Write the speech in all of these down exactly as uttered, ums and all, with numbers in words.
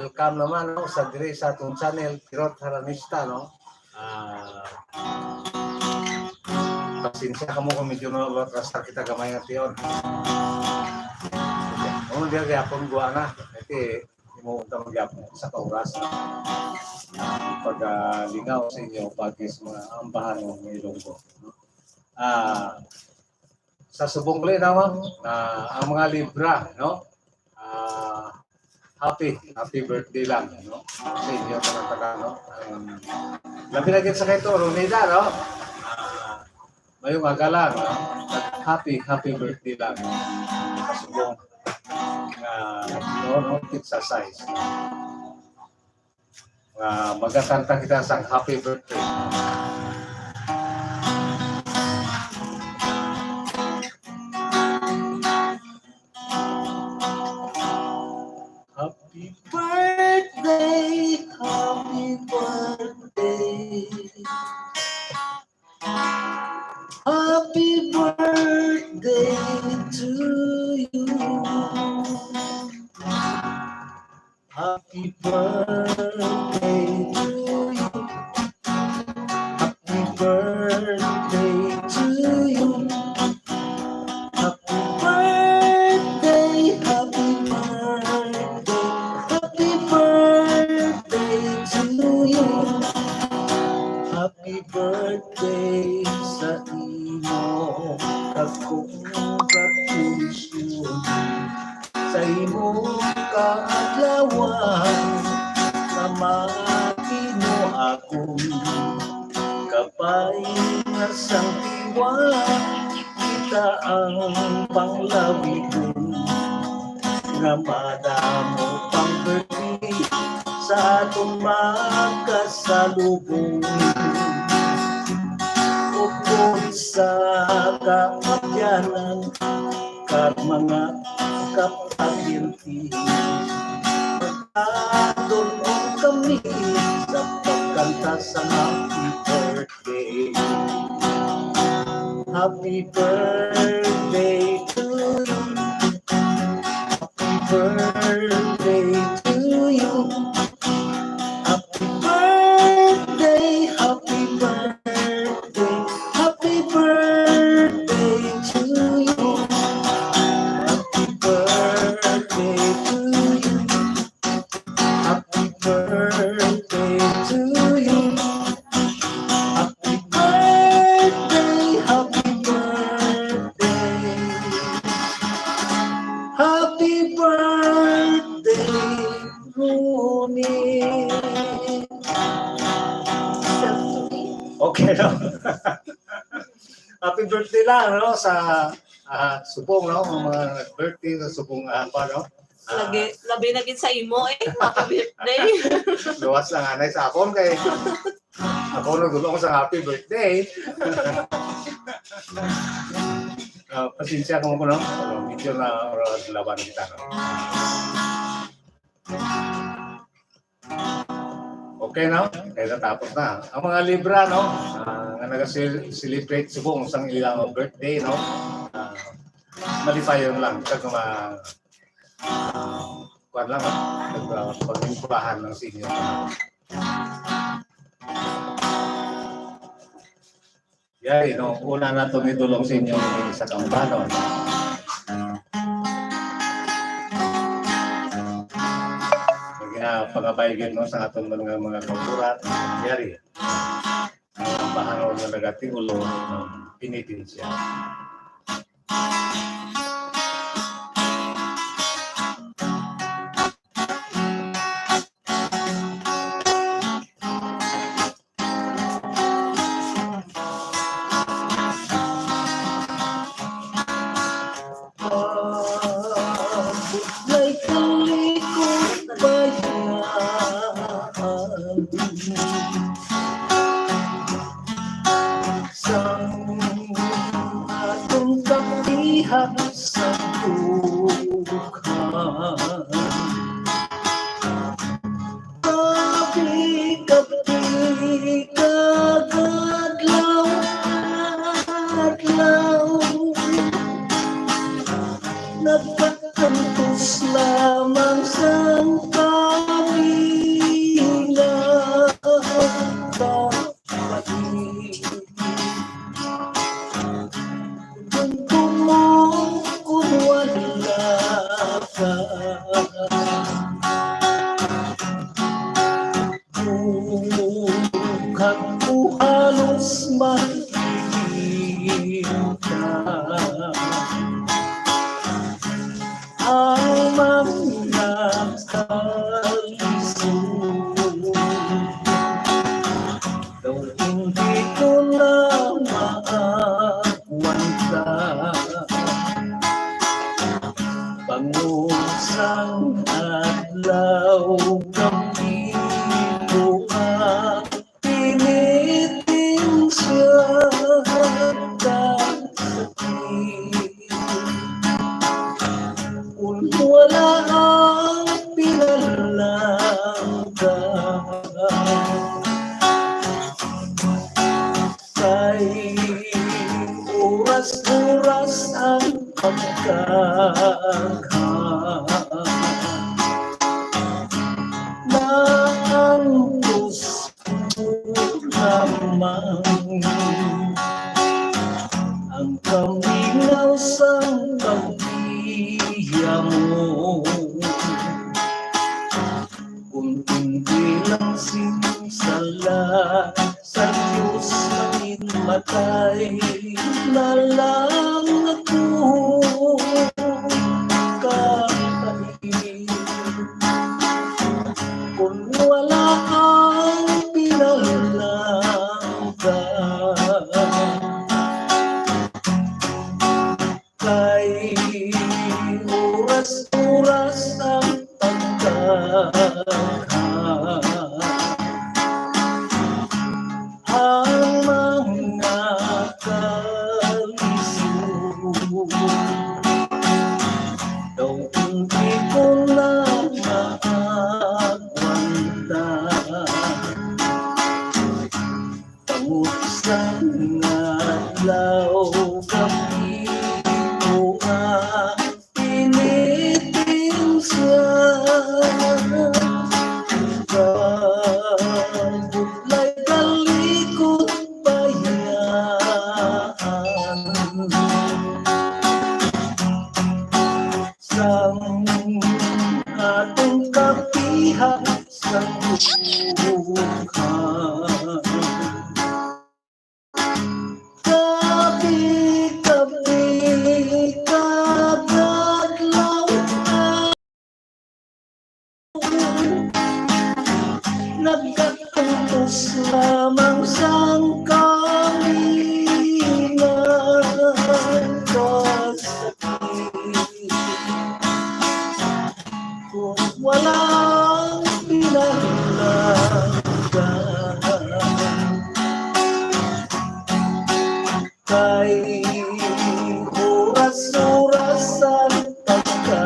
Welcome naman, no, sa diri sa atong channel, Kirot Haranista, no? Ah, pasensya kamo kung medyo na-, na-atrasar kita gamay nga tion. Ano diya, gyapon, guwa na. Kasi, himuon ta man gyapon sa ka oras. Paglingaw sa inyo, pati sa mga ambahan ng Ilonggo, no? Ah, sa subong gali naman, ah, ang mga Libra, no? Ah, happy, happy birthday lang, no? Sa inyo, tanan-tanan, no? Ang labi na gid sa kay Toro, Nida, no? Ah, mayong aga lang, no? Happy, happy birthday lang, no? Sa subong nga, no, no, pizza size. Nga magakanta kita sang happy birthday. Happy birthday, happy birthday. Happy birthday to you. Happy birthday to you. Happy birthday to you. Happy birthday, happy birthday, happy birthday to you. Happy birthday sa imo, kag congratulations sa imong kaadlawan, nga makinuha akon kabay nga sang tiwa, kita ang panglawigon, nga madamo pang birthday sa atong makasalubong. Upod sa kaabyanan kag mga kapamilya, magdul-ong kami sa pagkanta sa happy birthday. Happy birthday to you. Happy birthday to you. Happy birthday, happy birthday, happy birthday to you. Happy birthday to you. Happy birthday to you. Happy birthday, happy birthday. Happy birthday, Ronnie. Okay lang. Happy birthday lang, no, sa, ah, subong, no, ang mga birthday sa subong, ah, pa, no? Ah, lagi, labi na gid sa imo, eh. Happy birthday. Luwas lang anay sa akon kay ako nagdulong sa happy birthday. Ah, pasensya ko, no? Pero medyo na, uh, laban kita, no? Okay, no? Kaya natapos na. Ang mga Libra, no? Ah, nga naga-celebrate subong sang ilang birthday, no? Ah, malipayon lang. Kag mga, ah, kuwan lang, ah, nag-, ah, pagmungkahan lang sa inyo. Yari, no, una naton idulong sa inyo sa kampanon. Mga pangabay gid, no, sa aton mga, mga kautoran. Yari. Ang bahanon nga nagatiulo ng penitensya. Budlay kalikot bayan. Sang kalisod. Daw hindi ko na maagwanta. Bangod sang adlaw, gabi ko ang tiniting sa kasakit. Kung wala ang pinalangga, kay oras-oras ang pagkagha. Naantos lamang ang kamingaw sang pagbiya mo. Kung hindi lang sing sala sa Diyos, manginmatay na lang ako kapalit. Kung wala ang pinalangga, kay oras-oras ang pagkagha. Ang mga kalisod, daw hindi ko na maagwanta. Bangod sang adlaw, gabi ko ang tiniting sa kabudlay, kalikot, bayaan sang atong kapihan sa duha. Kabi-kabi, kada adlaw, nagkatutos lamang sang kamingaw kasakit. Kung walang pinalangga, kay oras-oras ang pagkagha.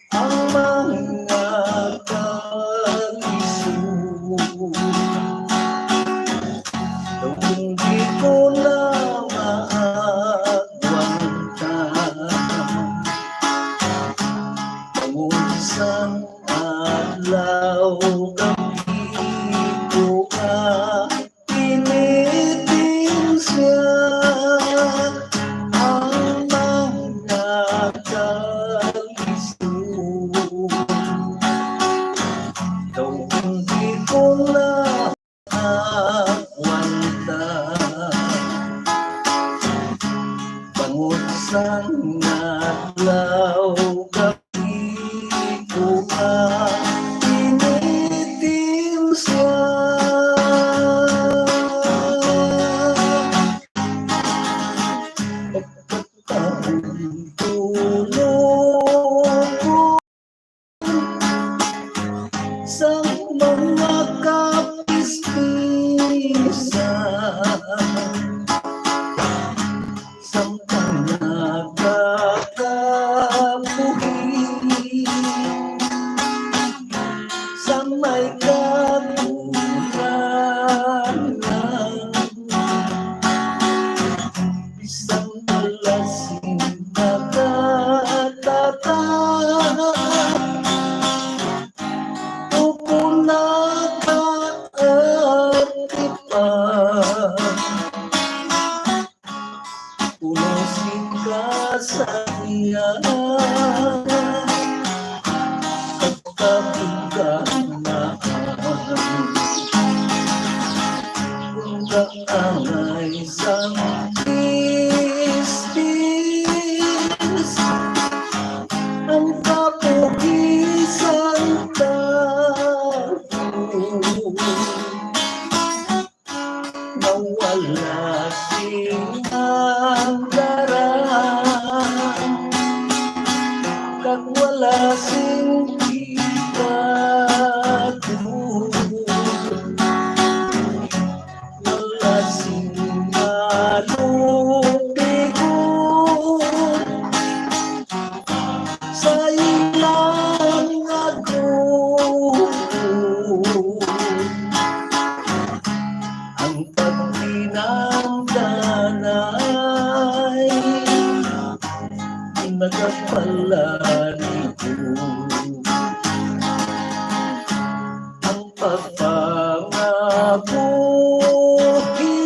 Ang mga kalisod, daw hindi ko na maagwanta. Bangod sang adlaw, gabi ko ang tiniting sa ang mga kalisod. Daw hindi ko na agwanta. Bangod sang adlaw, gabi ko ang tiniting sa pagkatulog ko sang mga kapispisan, sang panagakabuhi, sa may kakulangan. Bisan wala sing nagkatata, upod na ka at ipa. Puno sing kasayaan, kapiganaan. Kung kaangay sang Kristo, Wala sing kita, wala sing malupigon sa ilang agod. Ang pagtinamdanay nagapalaligod. Ang pagpangabuhi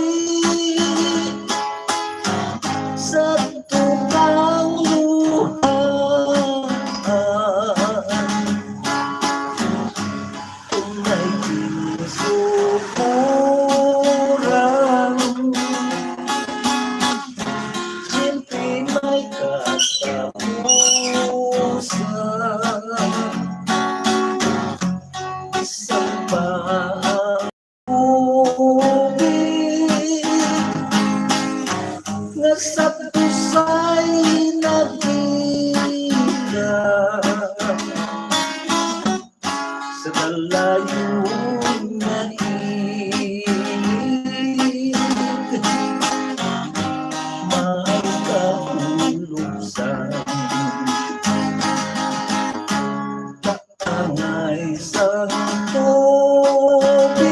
sa tukang luha. Kung may ginsukuran, siyempre may katapusan. Isang pa ang tubig nga sa tusay nagdila sa kalayong nga ilid, may kahulog sa angay sang tubig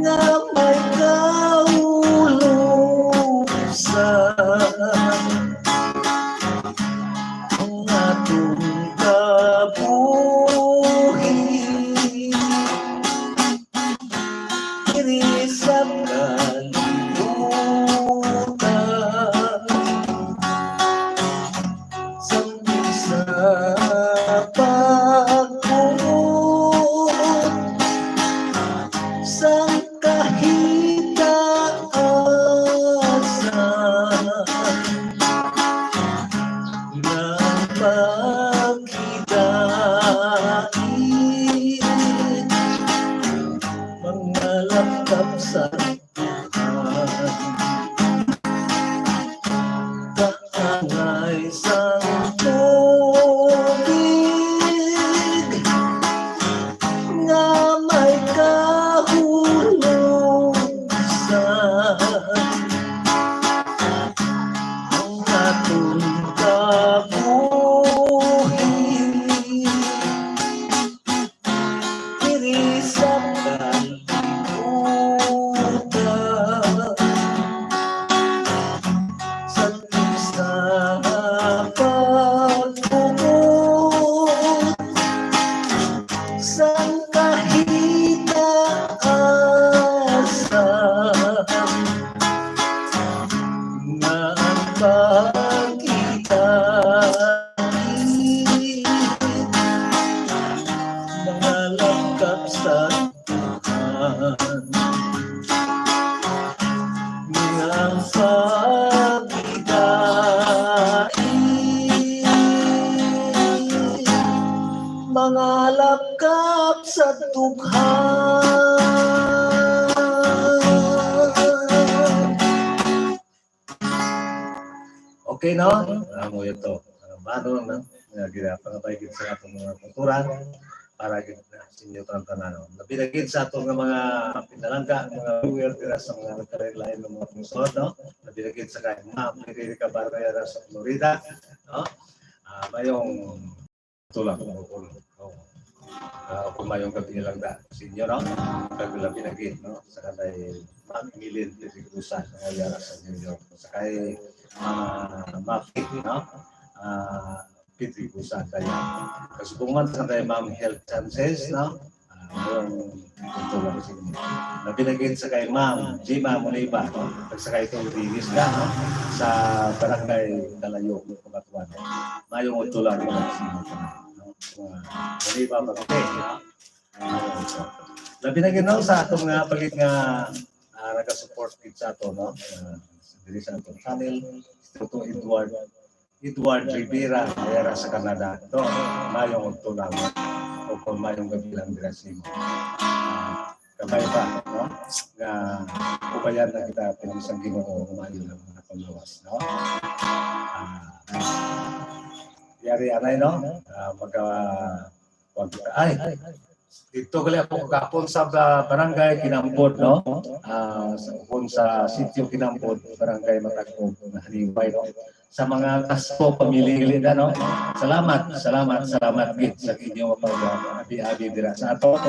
nga may kahulog sa ang aton kabuhi diri sa kalibutan. Sang isa pagbuot sang kahitaasan nga ang pagkidait mangalapkap sa kaangay sang tubig nga may kahulog sa ang aton kabuhi diri sa kalibutan. Sa isa pagbuot sang kahitaasan nga ang pagkita mangalapkap sa tuhan. Nga ang pagkidait mangalapkap sa dughan. Okay, no? Amo ito. Ang baro, no? Nga ginapangabay gid sa atong mga kultura para gid na sa inyo tanan-tanan, no? Labi na gid sa atong nga mga pinalangga, mga viewer dira sa mga nagkalain-lain nga mga pungsod, no? Labi na gid sa kay Ma'am Erika Barrera sa Florida, no? Ah, mayong tulang, no? Ah, kung mayong gabi lang da sa inyo, no? Kag labi na gid, no? Sa kanay Ma'am Emilyn Pedregosa, nga yara sa New York. Sa kay Ma'am Mafi, no? Ah, Pedregosa, kay kasubungan sa kay Ma'am Health Chances, no? Ah, mayong tulang sa inyo. Labi na gid sa kay Ma'am Jima Muniba, no? Kag sa kay Tol Dennis da, no? Sa Barangay Kalayo, Cabatuan. Mayong udto lang mga sino, no? Mga Muniba, Barangay, no? Labi na gid, no, sa atong nga palit nga, ah, nagasupport gid sa ato, no? Ah, diri sa atong channel, si Toto Edward, Edward Rivera, nga yara sa Canada. To, mayong udto lang, o kung mayong gabi lang dira sa imo. Ah, kabay pa, no? Nga ubayan na kita, pinag sa Ginoo, umayo lang mga panglawas, no? Ah, Secretary Anay, no? Ah, mag, ah, wag, ay, dito gali ako kagapon sa ba-, barangay Kinambod, no? Ah, sa, kung sa sitio Kinambod, barangay Matagpog, na Haliway, no? Sa mga Kasko family, no? Salamat, salamat, salamat gid sa inyo pag-abi-abi dira sa ato,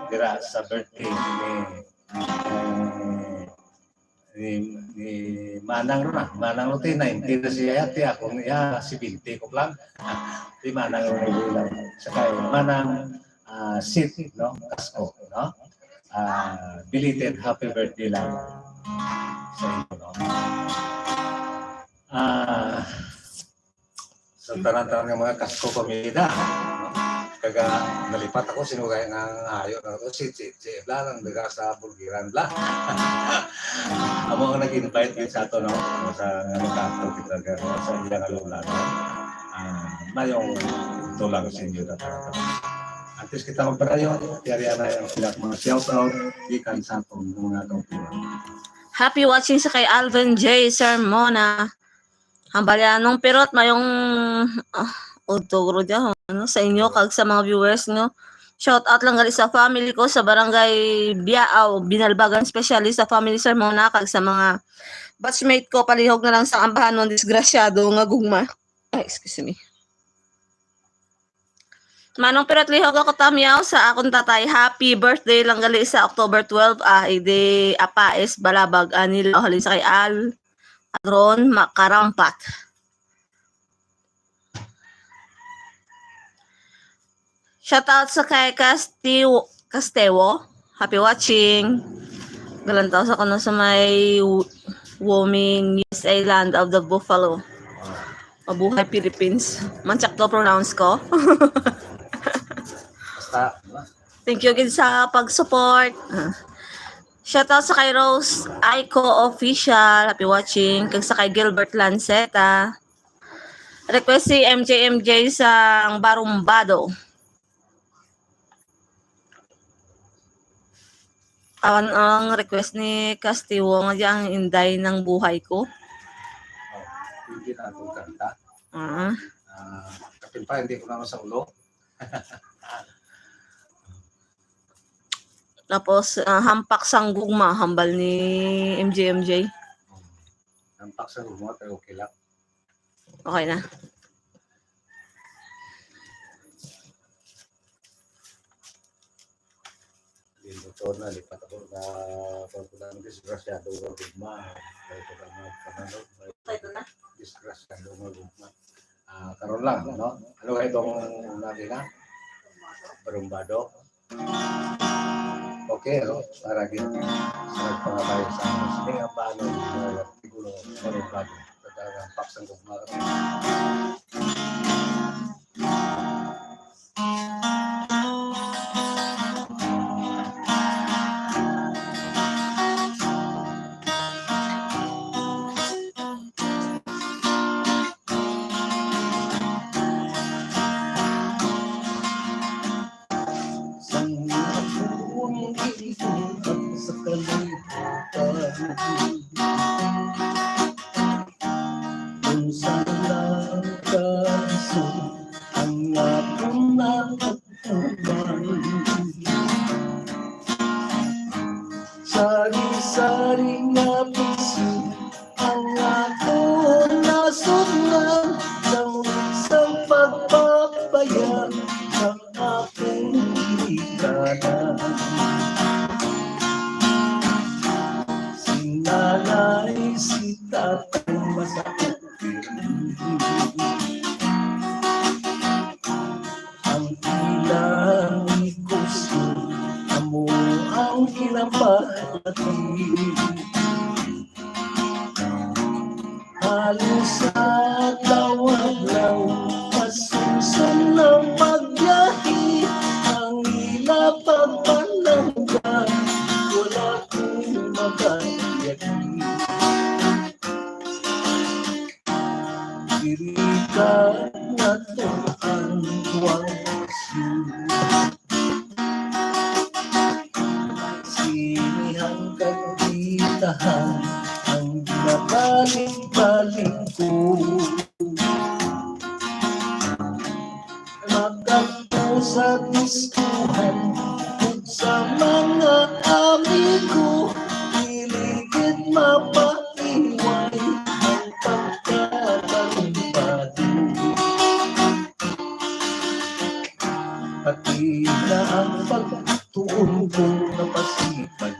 dira sa birthday ni, eh, ni, ni Manang Rona. Manang Rona, ninety na siya, ate, ako niya, seventy ko lang. Di Manang Rona, di lang. Saka yung Manang, ah, Sit, no? Kasko, no? Ah, belated happy birthday lang sa inyo, no? Ah, sa tanan-tanan nga mga Kasko pamilya. Kaga nalipat ako, sino kaya nga ayo na to, si, si, si Ebla lang, daga sa Bulgiran, bla. Amo ang nag-invite din sa ato, no? Sa, ano, kato, kita, sa iya nga lola, no? Ah, mayong tulang sa inyo na. Antes kita magpadayon, yari na ang sila mga shout out, gikan sa atong mga kauturan. Happy watching sa kay Alvin J Sermona. Hambalyanong pirot, mayong, ah, udto guro dyan, ano, sa inyo, kag sa mga viewers nyo. Shout out lang gali sa family ko sa barangay Biao, Binalbagan, specially sa family Sermona, kag sa mga batchmate ko, palihog na lang sa ambahanon, disgrasyado nga gugma. Ay, excuse me. Manong pirot, lihog ako tamyaw sa akon tatay. Happy birthday lang gali sa October twelve. Ah, idi Apais, Balabag, Anila, halin sa kay Al, Adron, Makarampat. Shout out sa kay Castiw-, Castewo. Happy watching. Galantaw sa kuno sa may w-, Woming, U S A, land of the buffalo. Mabuhay Philippines. Manchak to pronounce ko. Basta, di ba? Thank you gid sa pag-support. Ah. Shout out sa kay Rose Aiko Official. Happy watching. Kag sa kay Gilbert Lanceta. Request si M J M J sang Barumbado. Awan ang request ni Castiwo nga di ang inday ng buhay ko. Oh, hindi na atong kanta. Ah. Ah, kapin pa, hindi ko na sa ulo. Tapos, ah, hampak sang gugma, hambal ni M J M J. Hampak sang gugma, pero okay lang. Okay na. Limuton na, lipat ako na, pag ko lang disgrasyado nga gugma. Ay, ko lang nga, ano, ay, Ito na. Disgrasyado nga gugma. Ah, karon lang, no? Ano kayo itong una din, ha? Barumbado? Okay, no? Para gid sa nagpangabay sa mga sining ang paano ng artikulo, Barumbado. Sa talagang paksang gugma. Sang napuon gid ang sa kalibutan. Kung saan lang kaso ang akon natutunan. Sari-sari nga bisyo ang akon nasudlan, sang, sang pagpapaya sang akon ginikanan. Si nanay, si tatay, masakit ang ilang negosyo, amo ang ginapahati. Halos adlaw-adlaw, masuson ang pagbiyahe, ang ila pagpanangga, wala ko makayagi. Diri ka nato ang kuwang. Sinihan kag bitahan ang ginabalik-balik ko. iskuhan, ug sa mga amigo, dili gid mapaiway ang pagkatarumpado. Pati na ang pagtuon ko napasipan.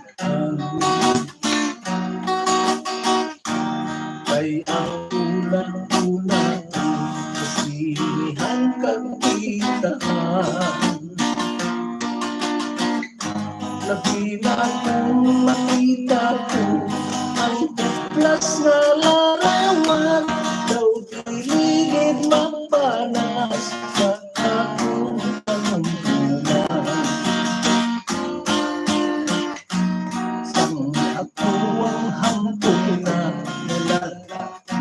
Kay ang una-una ko sa sinehan kag bitahan. Labi na kung makita ko ang hopeless nga larawan, daw dili gid mapanas sa akong panumduman. Sang ako ang hambog na lalaki,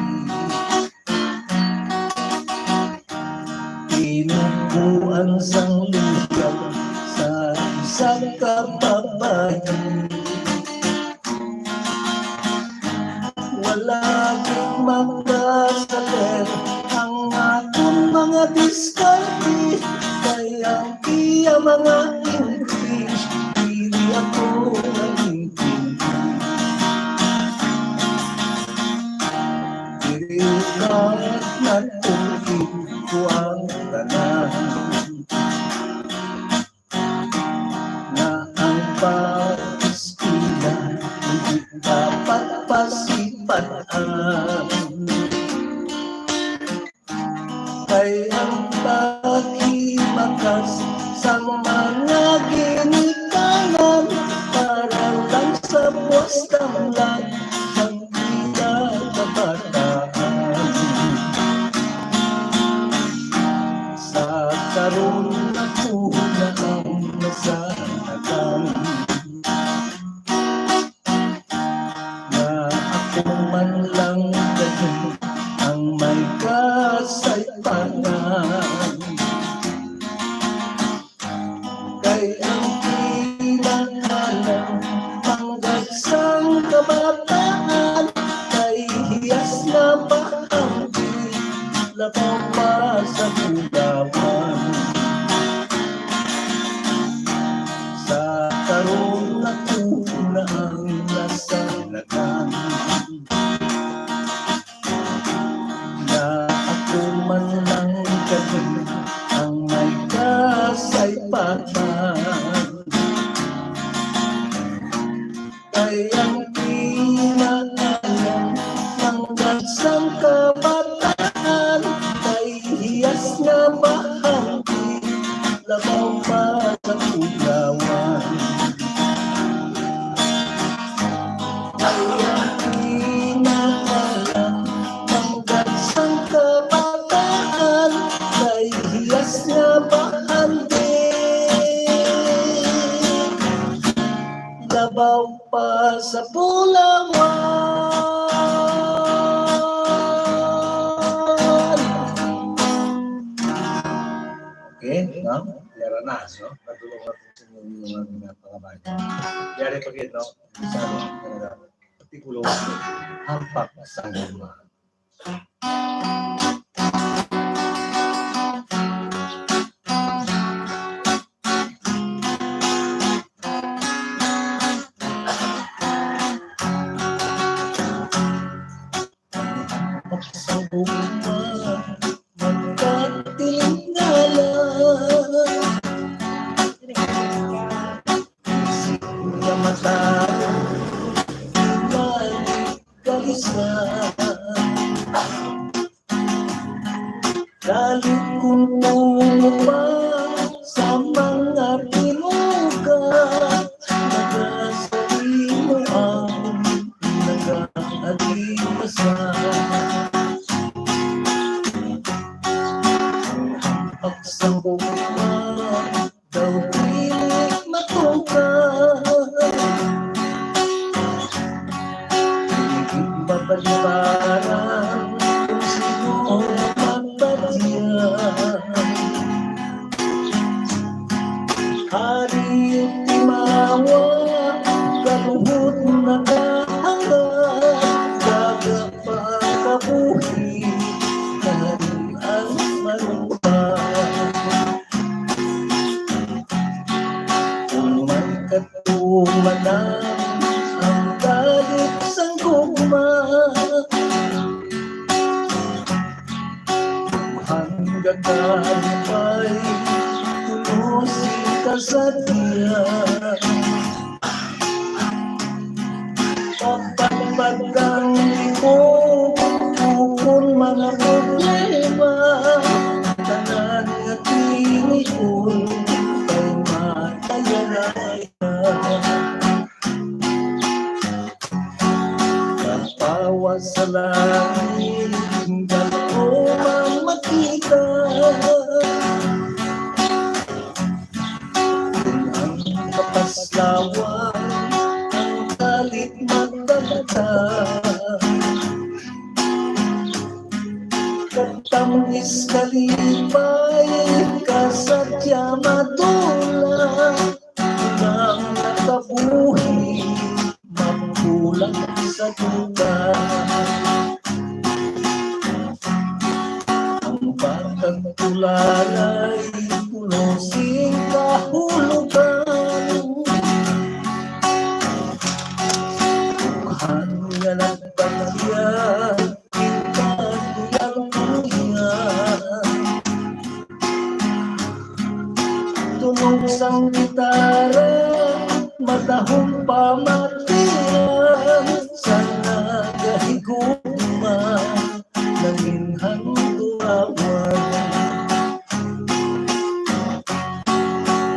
tinubuan sang luyag sa isa ka babayi. Wala gid makasaler ang akon mga diskarte, kay ang iya mga English dili ako naintindihan. Diri ka natungkit ko ang tanan. Nga ang pag-eskwela hindi dapat pasipan-an. Kay ang paghimakas sang mga ginikanan para lang sa buwas damlag sang pinakabataan. Sa karon ako na ang nasanagan, nga ako man lang gani ang may kasaypanan. Kay ang kinahanglan manggad sang kabataan, kay hiyas nga bahandi labaw pa sa bulawan. Sa karon ako na ang nasanagan, nga ako man lang gani ang may kasaypanan. Kay ang kinahanglan manggad sang kabataan, kay hiyas nga bahandi labaw pa sa bulawan. Kay ang kinahanglan manggad sang kabataan, kay hiyas nga bahandi labaw pa sa bulawan. Okay, no? Yara na, no? Natulog na po sa inyo yung mga pangabayan. Yari pa gid, no? Sa, ano, artikulo, hampak sa gugma. Pagsabog pa, magkatingala. Isip nga matao, balik ka isa. Dalit kung tungo pa sa mga tinuga, nagasalimo ang nagaadikasa. Pagsambong pa daw dili matungkad. Dili gid mabalibaran kung sino magpatyan. Hari timawa, kaluhod nakahangad, daga pa kabuhi, hari ang malupa. Gakalipay, kuno sing kasadya. Pagpagpagkang imo, ukon mga problema, tanan nga tinipon, kay matayaray. Kapawas sa langit, dako man makita. Ang kapaslawan, ang kalit magdagta. Katamnis kalipay, kasadya madula. Ang nakabuhi, mapulang sa duta. Ang pagkagtulalay, puno sing kahulugan. Dughan nga nagbatya, kita kuyang-kuya. Tunog sang gitara, matahom pamatian, sa nagahigugma, nanginhan tulawan.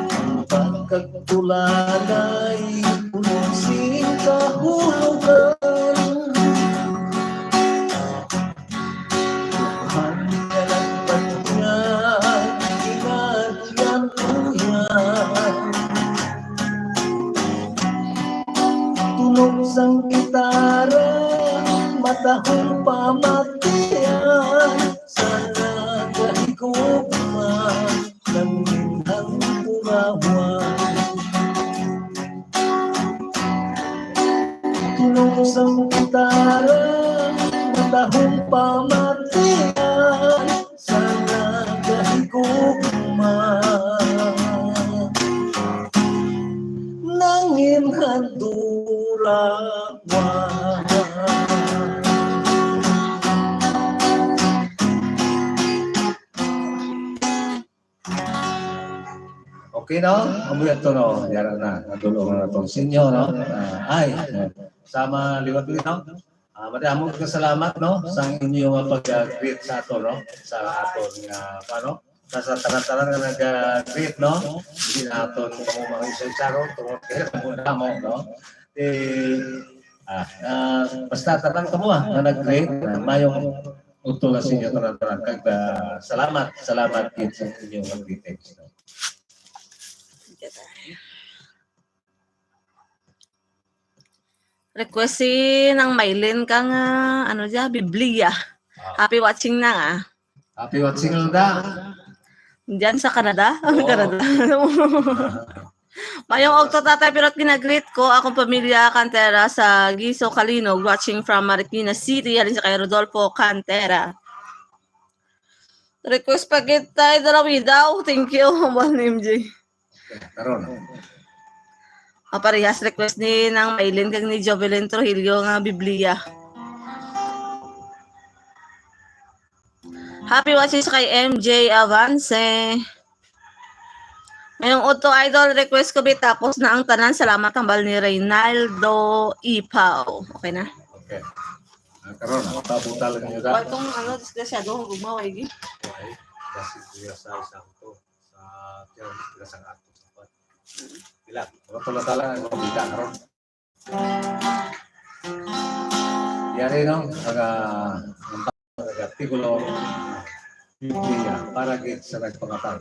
Ang pagkagtulalay, puno sing kahulugan. Hanggalan pa niya, ginagyan ko niya. Tunog sang gitara, matahom pamatian, sa nagahigugma, nanginhan tulawan. Tunog sang gitara, matahom pamatian, sa nagahigugma, nanginhan tulawan. Okay, no? Amoy ato, no? Yara na. Nadulong na to. Senyor, no? Ah, ay, sama liwat, no? Ah, madamo ka salamat, no? Sa inyo nga pag-greet sa ato, no? Sa aton nga, ano? Sa, sa tanan-tanan nga nag-greet, no? Hindi na aton kamo mga isa-isa, no? Tungod kay mo, no? Eh, ah, ah, basta tanan kamo, ah, nga nag-greet, ah, mayong udto sa inyo tanan-tanan. Kag, ah, salamat, salamat gid sa inyo nga greetings, no? Request si Nang Maylin kang, ah, ano dya, Biblia. Ah. Happy watching na, ah. Happy watching, Lda. Diyan sa Canada? Oo. Canada. Mayong udto, Tatay Pirot, ginagreet ko akong pamilya Cantera sa Giso, Calinog, watching from Marikina City, halin sa kay Rodolfo Cantera. Request pa kita, Idol Awi daw. Thank you, Hambal ni M J. Karon. Ah, parehas request ni Nang Maylin kag ni Jovelyn Trujillo nga Biblia. Happy watching sa kay M J Avance. Mayong udto, Idol, request ko, bi, tapos na ang tanan. Salamat, hambal ni Reynaldo Ipaw. Okay na? Okay. Ah, karon, makabuta lang niyo, da. Wala tong, ano, disgrasyado, gugma, wa, igi. Okay. Kasi kuya sa isang to, sa tiyan, sila sa ato, sa kwan. Sila, wala pala talaga ang pagkita karon. Yari, no? Ang, ah, ang pag-artikulo, Biblia, para gid sa nagpangapal.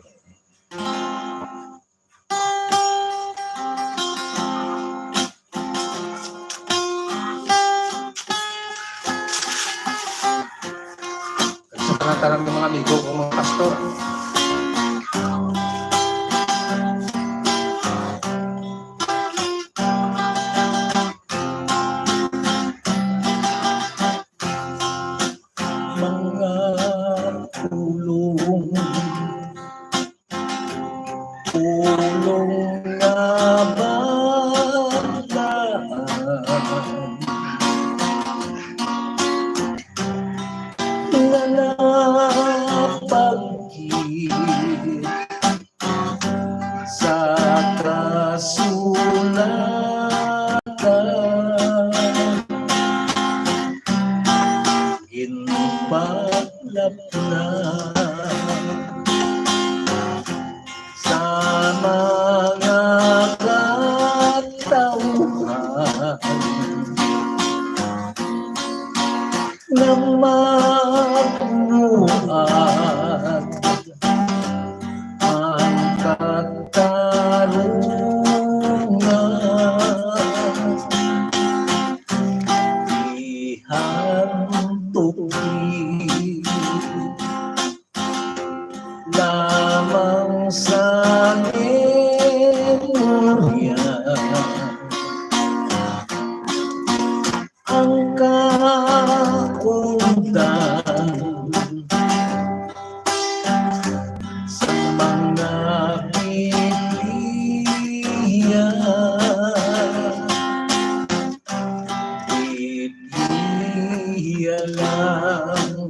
Kag sa tanan-tanan nga mga amigo ko, mga pastor. Mga pulong, pulong nga balaan, nga pagkit sa kasulatan. Ginpaplapla sa mga katawhan nga magbuhat ang katarungan. Ihantog lamang sa memorya ang kaundan sa mga Biblia. Biblia lang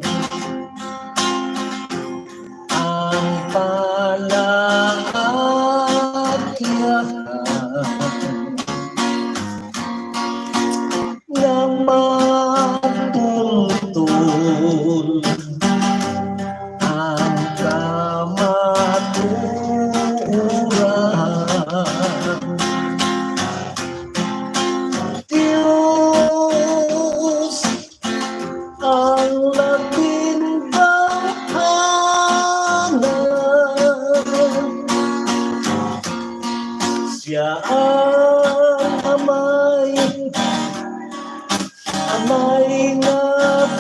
ang palaagyahan nga matultol ang kamatuoran. Dios ang labing gamhanan. Sia ang Amay, Amay nga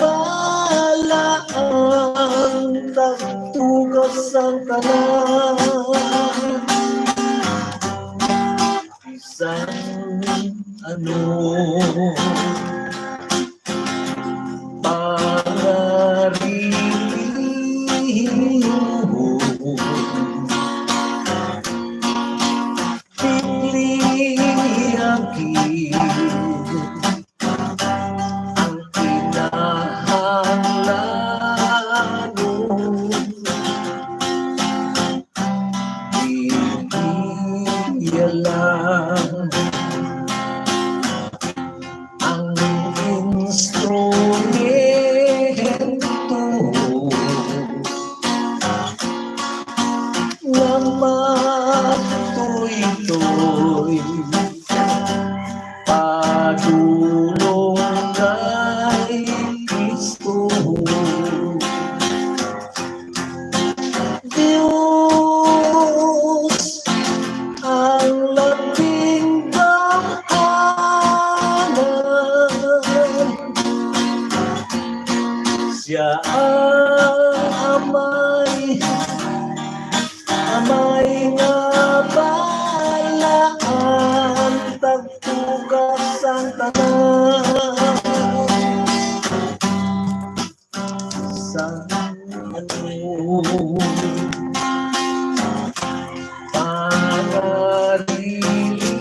balaan, nagtugas ang tanan. Bisan ano pangariliyon, Biblia gid ang kinahanglanon. Biblia lang ang instrumento nga matuytoy padulong kay Cristo. Dios ang labing gamhanan. Sia ang Amay, Amay nga balaan, nagtugas ang tanan. Sa ano pangariliyon,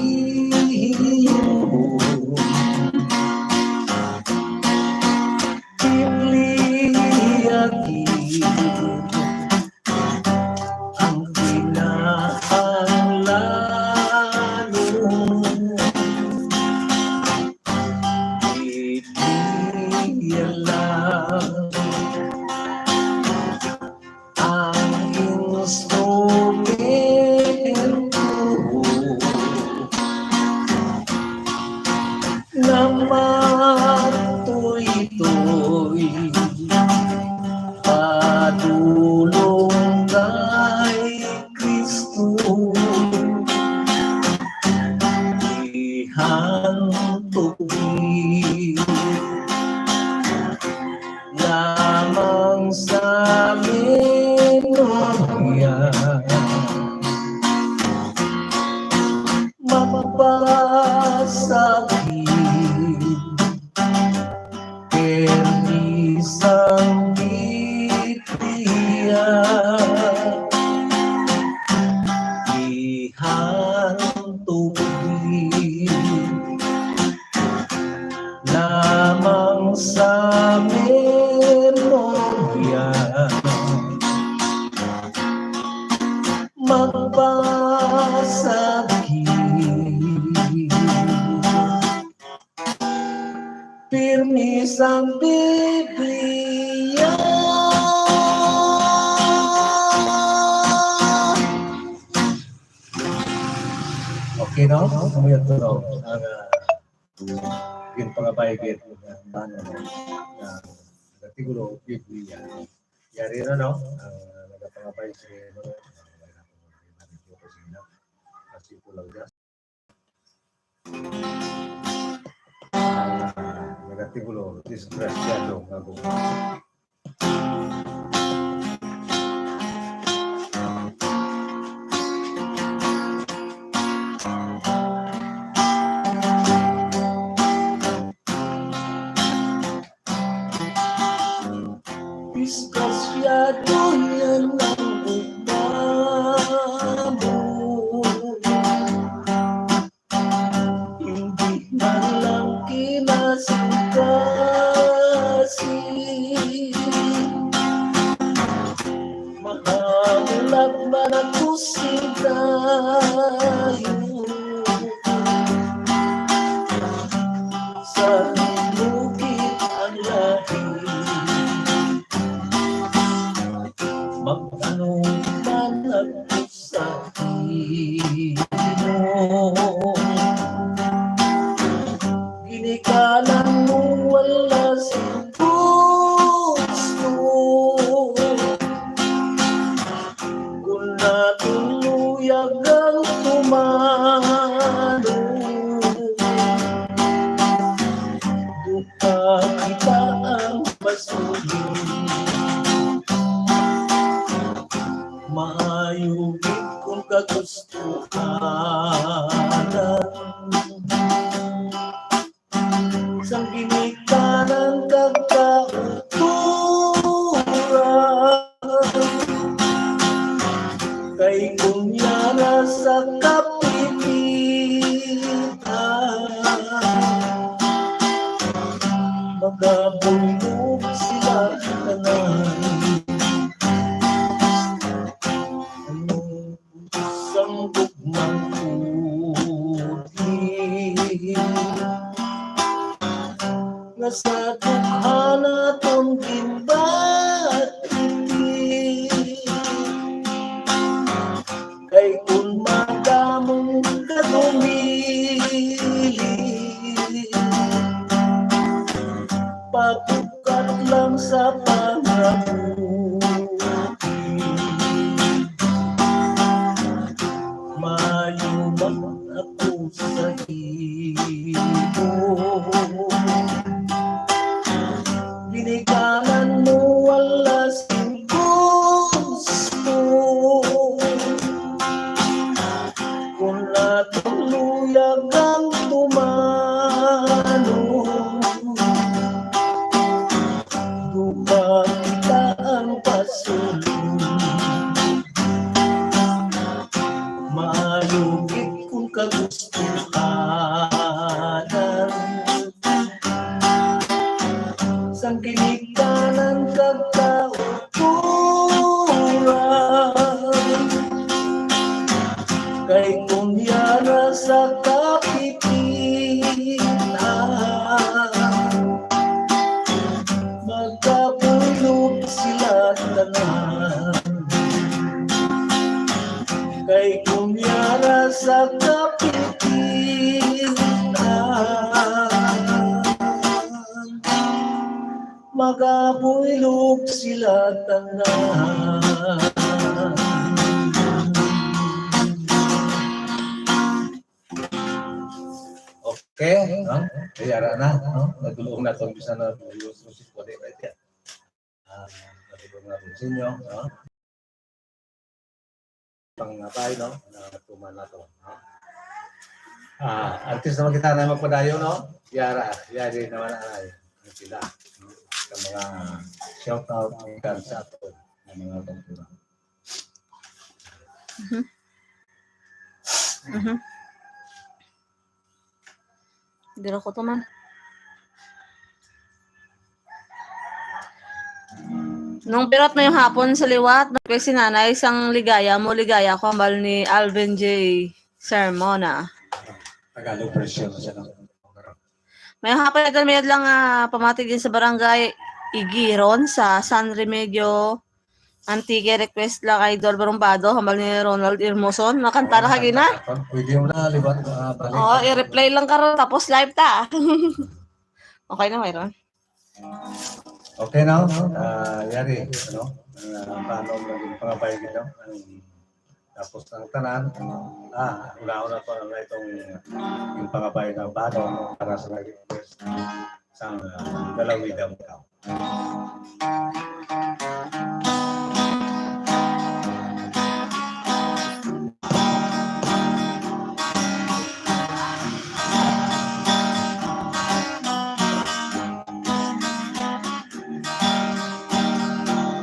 Biblia gid ang kinahanglanon. Biblia lang ang instrumento nga matuytoy padulong kay Cristo. Ihantog lamang sa memorya. Mabasa gid pirmi sang Biblia. Ihantog gid lamang sa memorya. no? Kamo yun to, no? Ang, ah, ginpangabay gid, ano, na nagatulo Biblia. Yari na, no? Ang, ah, nagapangabay si, ano, kasi ko lang dyan. Ah, negatibo, disgrasyado nga gugma. Disgrasyado yan ang gugma mo. Hindi man lang kinasingkasing. Mahamulat man ako sa dayo. Sa imo gid ang lahi. Mag-ano man ako sa imo. Ginikanan mo wala sing gusto. Kung naton luyag ang tumano, duka kita ang pasulong. Maayo gid kung kagustuhan. Sang ginikanan kag kauturan. Kay kung yara sa kapipitan, magabulog sila tanan. Ano sang gugmang putli nga sa dughan naton ginbati. Kay kun madamong kadumili, pabukat lang sa pangabuhi. Maayo man ako sa imo. Ginikanan mo wala sing gusto. Kung naton luyag ang tumano, duka kita ang pasulong. Maayo gid kung kagustuhan. Sang ginikanan kag kauturan. Kay kung yara sa kapipitan, magkabulog sila tanan. Kay kung yara sa kapipitan, magabulog sila tanan. Okay, no? Kaya ara na, no? Nadulong na itong bisa na music ko, di ba? Ah, nadulong na itong sinyo, no? Pangabay, no? Na tuman na to, no? Ah, artist naman kita na magpadayo, no? Yara, yari naman na ay. Ang sila, no? Sa mga shout out, ikan sa ato, ang mga kultura. Mhm. Mhm. Dira ko to man. Nung pirot na yung hapon sa liwat, nag-request si Nanay sang Ligaya Mo, Ligaya Ko, hambal ni Alvin J Sermona. Tagalog version siya, no? May hapon ito, may lang, ah, pamati din sa barangay Igiron sa San Remigio, Antique request lang, Idol Barumbado, hambal ni Ronald Hermoson. Makanta na kagina. Pwede mo na, libat, ah, balik. Oo, i-reply lang karon, tapos live ta. Okay na, mayroon. Okay na, ah, yari, ano? Ah, paano maging pangabay kita? Ang tapos ang tanan, ah, una-una pa na itong yung pangabay na bano para sa request sa, ah, Dalawi Daw Ikaw.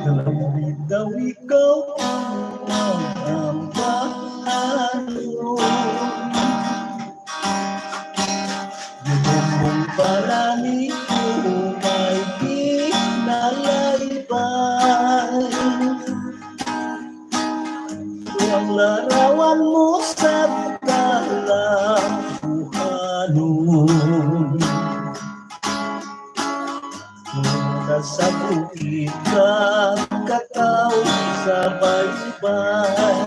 Dalawi daw ikaw ang ambahan. Gugong palani ko may kinalaybay. Ang larawan mo sa kalambuhanon. Punta sa bukid, kagkataw sa baybay.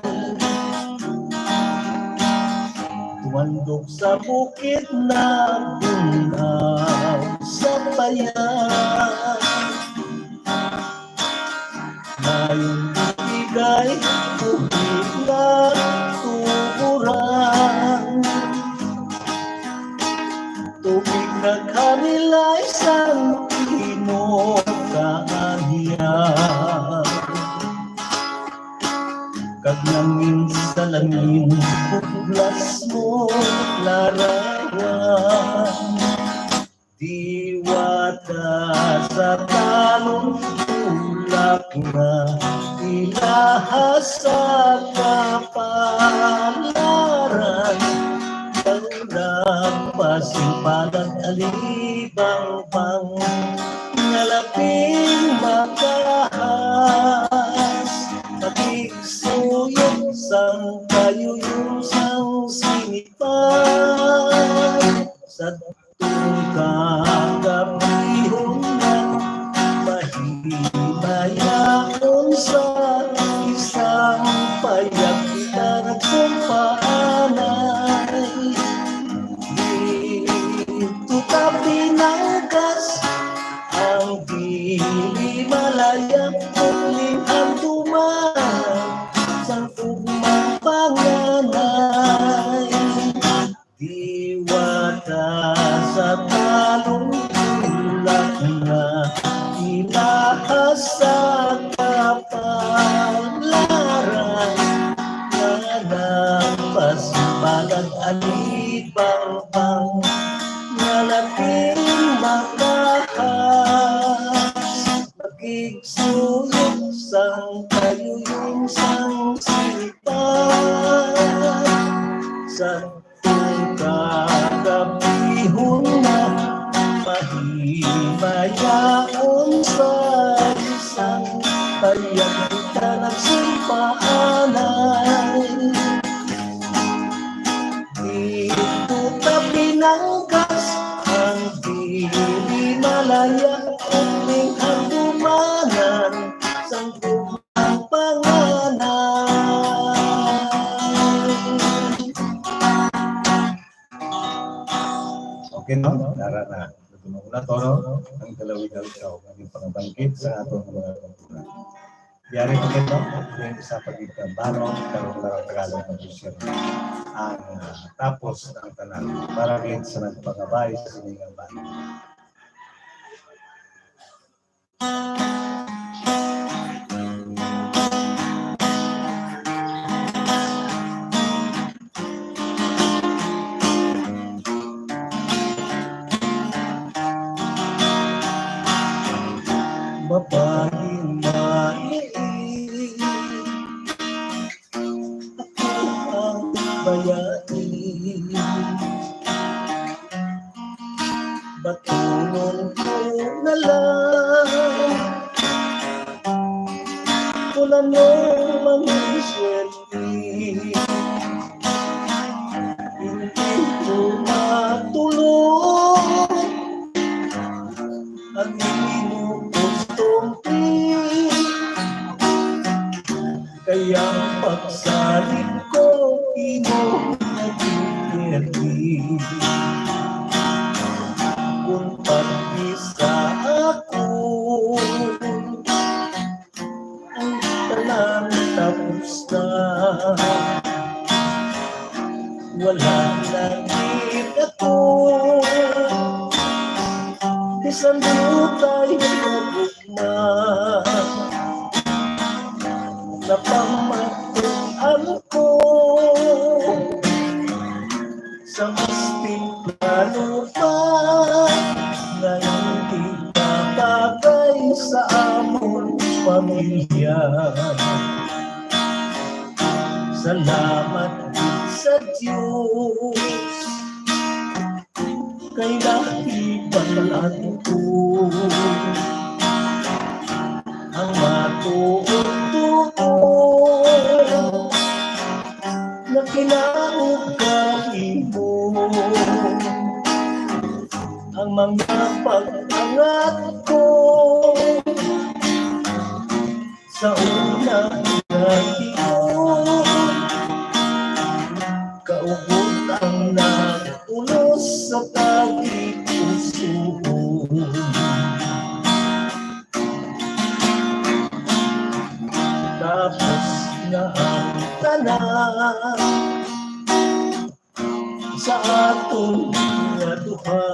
Tumandok sa bukid, nabun-aw sa payag. Maayong bibigay, tubig nga tuburan. Tubig nga kanilay sang imo kaanhian. Kag nangin sa langin, puglas mo larawan. Diwata sa talon, tulak nga ilaha sa kapalaran. Tandang pasimpalag, alibangbang nga laping makahas. Makigsuyo sang kayuyong sang sinipag. Sa Kagabihon na mahimayaon sa isang payag kita nagsumpaanay. Didto ta pinanggas ang dili malaya, uling ang duman sang gugmang panganay. Diwata sa talong, tulak nga ilaha sa kapalaran, nga nagpasipalag, alibangbang nga laping makahas. Makigsuyo sang kayuyong sang sinipag. Sa Kagabihon na mahimayaon sa isang payag kita nagsumpaanay. Didto ta pinanggas ang dili malaya, uling ang dumanan sang ang panganay. Okay, no? Dara na. Ito na una to, no? Ang Dalawi Daw Ikaw, ang pangabangkit sa aton mga kultura. Yari ko dito, yung isa pa dito, bano, pero wala Tagalog na version. Ang, ah, tapos ng tanan, para rin sa nagpangabay sa siningang bano. Babaeng maliit, ako ang bayain. Batunon ko na lang kung anong mangiswerte. Hindi ko matulog ang imo gustong Kay ang pagsalig ko imo naging perdi. Kung pag-isa ako, ang tanan tapos na. Wala na gid ako. Bisan di tayo na napamatuan ko sa mas temprano pa nga hindi ka bagay sa amon pamilya. Salamat sa Dios kay nahibalaan ko ang matuod-tuod nga kinaugali mo. Ang mga pag-angat ko sa una nga tion, kaugot ang nagpulos sa tagipusoon. Tapos na ang tanan sa aton nga duha.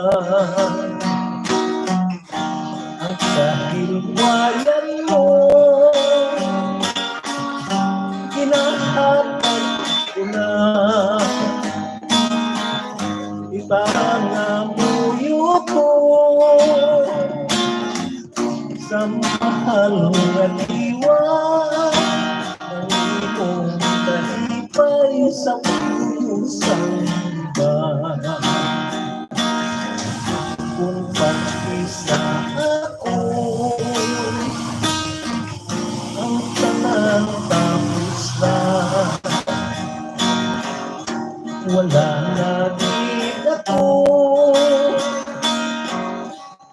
Ang kahilwayan mo ginahatag ko na. Ipangamuyo ko sa mahal nga diwa ang imong kalipay sa puso sang iba. Kung pag-isa ako, ang tanan tapos na. Wala na gid ako.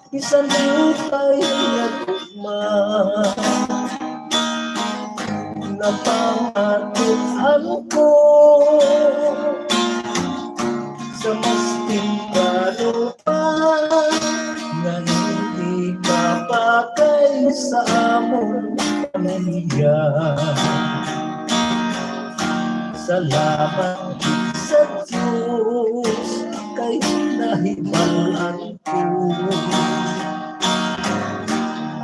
Bisan di tayo nagugma, napamatuan ko sa mas temprano pa nga hindi ka bagay sa amon pamilya. Salamat sa Dios kay nahibalaan ko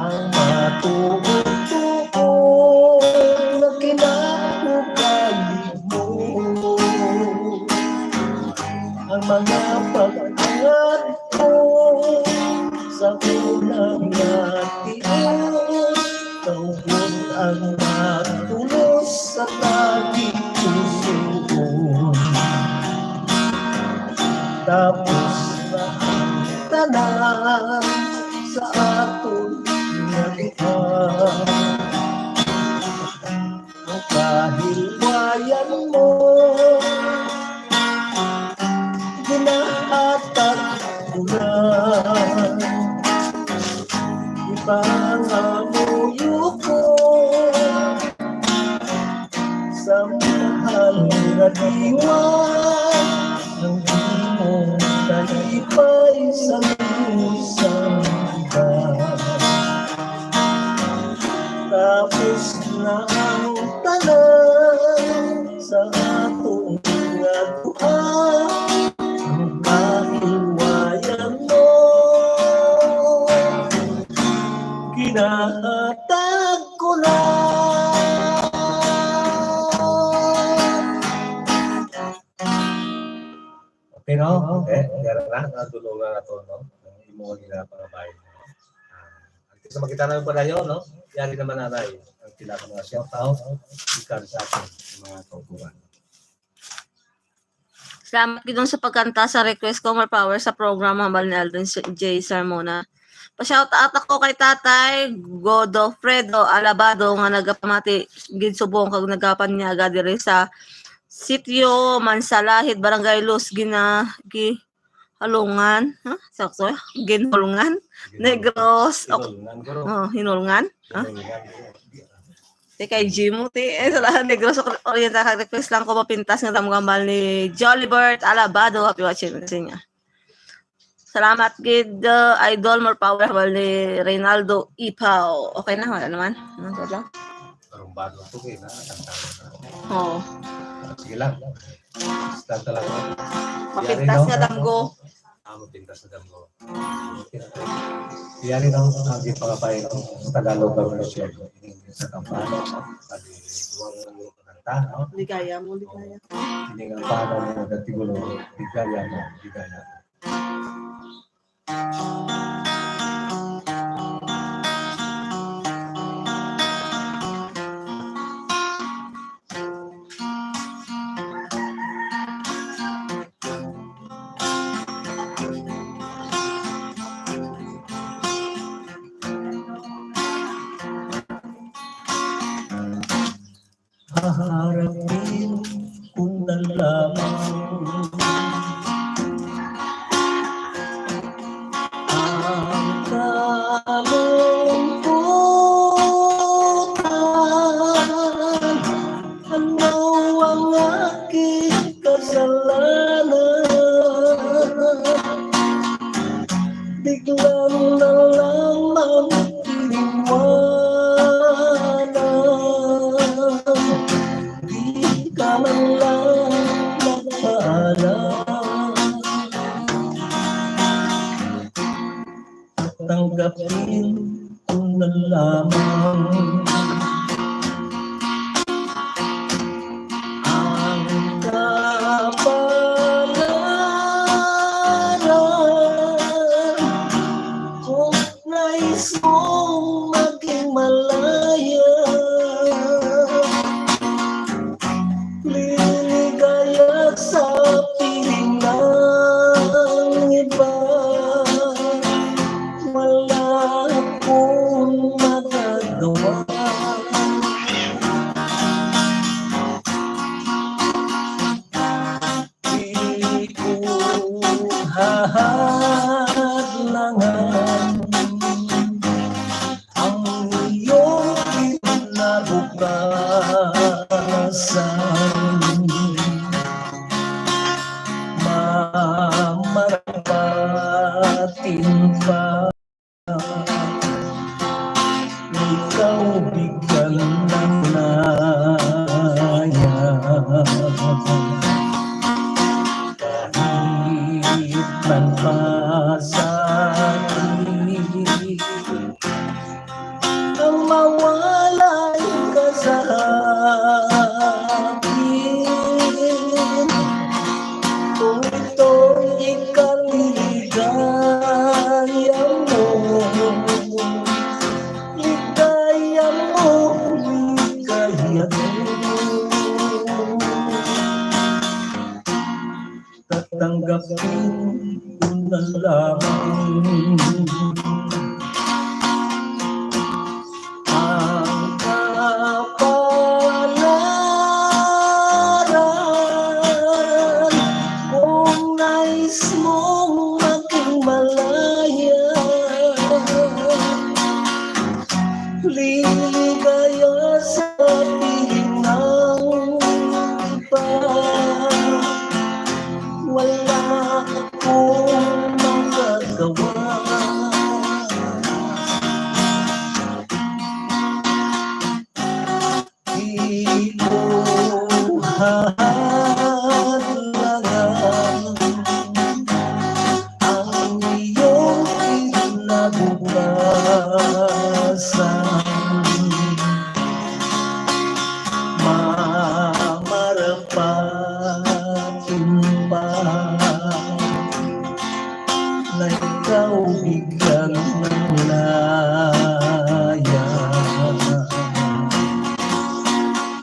ang matuod-tuod nga kinaugali mo. Ang mga pag-angat ko sa una nga tion, kaugot ang nagpulos sa tagipusoon. Tapos na ang tanan sa aton nga duha. Ang kahilwayan mo ginahatag ko na. Ipangamuyo ko sa mahal nga diwa ang imong kalipay sa lusang iba. Tapos na ang tanan sa aton nga duha, ang kahilwayan mo ginahatag ko na. Okay, no? Okay, yara na, nadulungan na to, no? Ang imo nga ginapangabayan, no? Ah, ang sa makita namin padayon, no? Yari naman, nanay, ang pila ka mga shout out, ikan sa aton, sa mga kauturan. Salamat gid sa pagkanta sa request ko, More Power sa programa, hambal ni Alden J. Sarmona. Pa-shout out ako kay Tatay Godofredo Alabado nga nagapamati gid subong kag nagapanyaga diri sa Sitio Mansalahid, Barangay Luz, Gina-, Gi-, Halungan, ha? Sakto, eh? Ginhulngan? Negros, ok-, Hinulngan, guro. Oh, Hinulngan? Ah? Hinulngan, guro. Kay Jimo, ti. Eh, sa lahat, Negros Oriental, kag request lang ko mapintas nga damgo hambal ni Jolibert Alabado. Happy watching sa inyo. Salamat gid, uh, Idol, more power, hambal ni Reynaldo Ipaw. Okay na, wala naman. Ano to lang? Karumbado to, eh, na, kanta na. Oo. Sige lang. Basta talaga. Mapintas nga damgo. Ah, mapintas nga damgo. Yari lang ang gipangabay ng Tagalog version. Sa kampana, pag duwang kanta, no? Ligaya mo, ligaya. Hindi nga paano mo, dati gulo, ligaya mo, ligaya mo. Haharapin ko na lamang ang kalungkutan. Ano ang aking kasalanan? Biglang na lamang iniwanan. Di ka man lang nagpaalam. Tanggapin ko na lamang ang kapalaran. Kung nais mong maging malaya, liligaya sa piling ng iba, wala akong magagawa. Di ko hahadlangan ang iyong kinabukasan. Mamarapatin pa. Ikaw bigyan ng laya. Kahit man pa sa akin ang mawalay ka sa akin. Kung ito'y ikaliligaya mo, ligaya mo, ligaya mo. Tatanggapin ko na lamang ang kapalaran. Kung nais mong maging malaya, liligaya sa piling ng iba, wala akong magagawa. Di ko hahadlangan ang iyong kinabukasan. Mamarapatin pa na ikaw bigyan ng laya.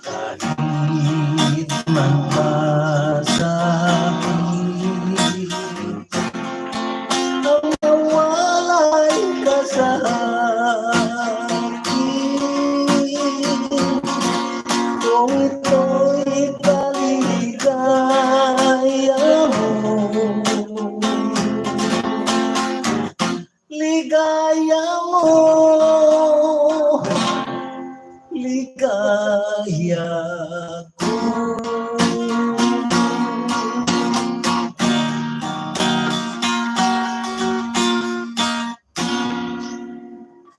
Kahit man pa sa akin ang mawalay ka sa akin, kung ito'y kaligaya mo, ligaya mo, ligaya. kaya ko.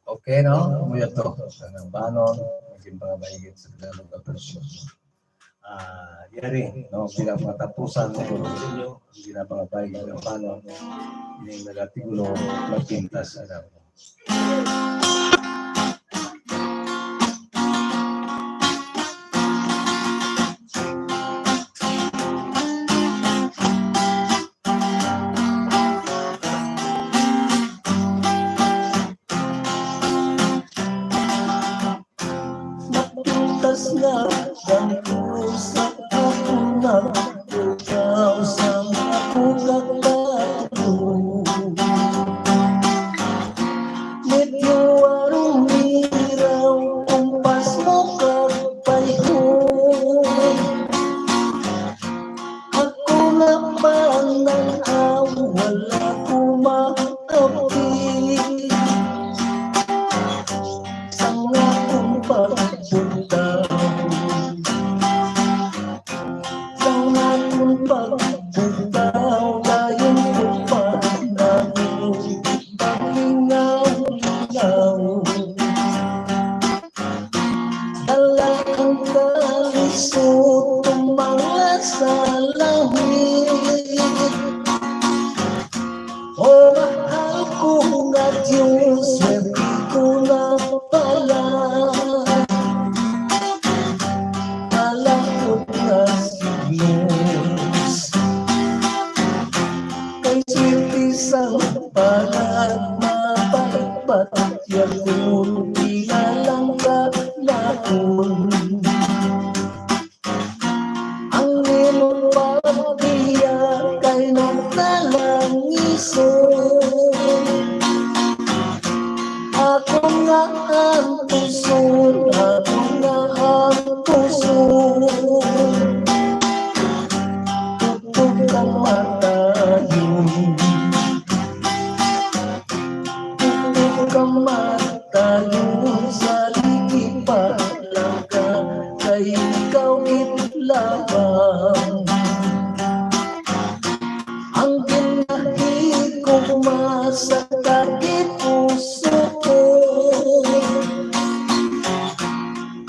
Okay, no? Muya to. Sa nang banon, naging mga mahigit sa Tagalog na version. Ah, yari, no? Bilang mga tapusan, no? Ninyo, ang ginapangabay, ginapano, ining nagatigulo, magpintas, alam. Mapintas nga bangko sa akon, nagtugaw sa akon pagkatulog. Medyo arong miraw, kumpas mo kag payhon. Ako na pananaw, wala ko maapil. Sang akong pagbugtaw, sang akong pagbugtaw, dayon ko pa nagpaglingaw-lingaw. Dala ang kalisod, tumala sa langit. O mahal ko nga Dios, swerte ko na pala. Malapot nga siglos. Kay swerte sang palad, mapait pa ti akon, pila lang ka laon. Ang imong pagbiya kay nagtalangison. Ako nga ang puson, ako nga ang puson. Tugtog kamatayon. Tugtog kamatayon, sa ligi pa lang ka, kay ikaw gid lamang ang ginahigugma sa kagipuso ko.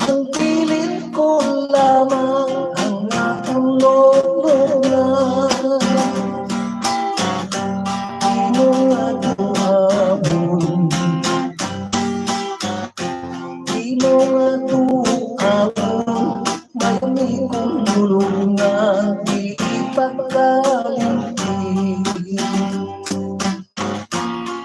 Ang bilin ko lamang ang akong lulungan. Imo nga duhaon, imo nga duhaon, may amigong lulungan, di ipagkalimti.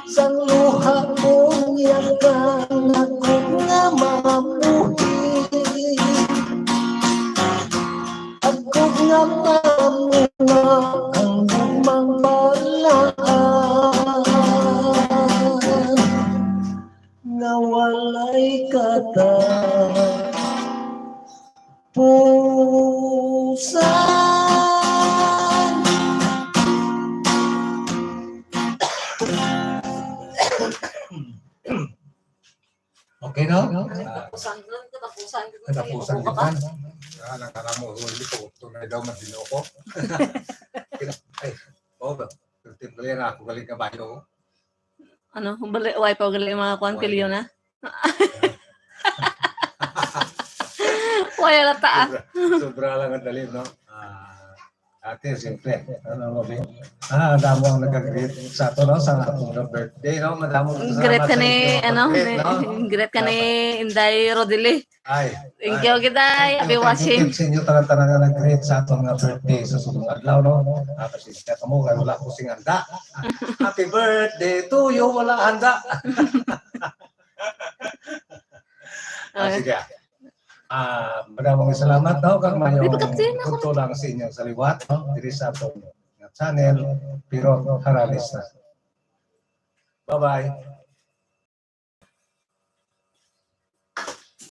Sang luha ko niya ka, ako nga mamuhi. Ako nga mamunga ang gugmang balaan nga walay katapusan. Okay, no? Ah, Katapusan, katapusan. Katapusan kita. Ah, nagkaramo, hindi ko, tunay daw, matino ko. Ay, oh, ba? Timbre na ako, galing kabayo. Ano, bali, way pa galing mga kuwan, Way. Pilyo na? Way, alata, ah. Sobra, sobra lang ang dalim, no? Ah, ate, siyempre. Ano, Robbie? Ah, damo ang nag-greet sa ato, no? Sa ato nga birthday, no? Madamo ang salamat sa inyo. Greet ka ni, ano, greet, no? Greet ka ni Inday Rodely. Ay, thank you, Giday. Happy watching. Thank you sa inyo, tanan-tanan nga nag-greet sa aton nga birthday sa subong adlaw, no? Ah, pasensya kamo, kay wala ko sing handa. Happy birthday to you, wala handa. Ah, sige. Ah, madamong salamat, no? Kag mayong udto lang sa inyo sa liwat, no? Diri sa aton nga channel, pero haralis na. Bye-bye.